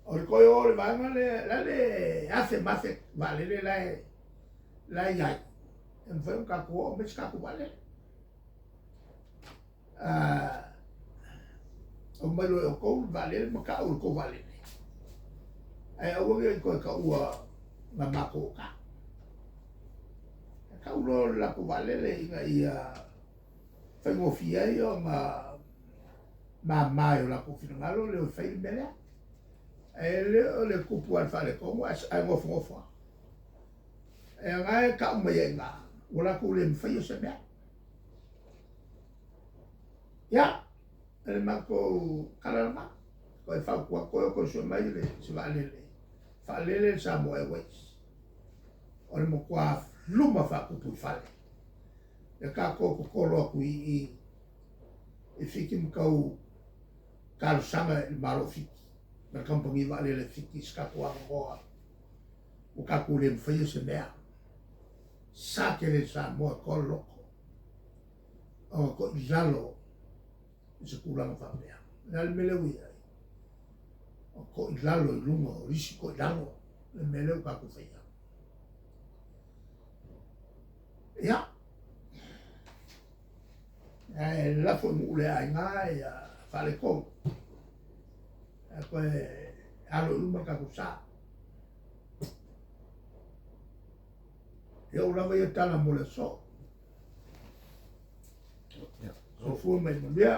O le toe o le vaega lea, la le 1000 ma 1000 vaalele la e la e i ai, e mafai ona tatou oo mai se tatou vaalele. Aumai loa e outou le vaalele ma tau le tou vaalele, ae aua ne i toe taua na matou o ta. E tau loa le latou vaalele ina ia faigofie ai ona mama i o latou finagalo le o e fai le mea lea. Ae le o le tupu lava o le faaletonu ae nofonofo lava. E na e tau mai ai i ina, ua latou le mafaia se mea. Ia, o le matou tala lena, toe fautua atu, toe o toe sue mai le se vaalele, faalele le Samoa Airways. O le matua luma faatupu i fale. Le tatou totolo atu i i i Fiti ma tau talosaga i le Malo o Fiti ma le kamupani vaalele a Fiti i se tatou avanoa ua tatou le mafaia se mea. Sa tele i Samoa e toa le loto ona toilalo i se tulaga faapea. O le a le mea lea ua i ai? O toilalo i luga o isi toilalo le mea lea ua tatou faia. Ia, ae lafo i nuu le aiga ia faaletonu. Ae toe alo i luma le tatou sa. Ia ua lava ia tala mo le aso. Soifua ma ia manuia.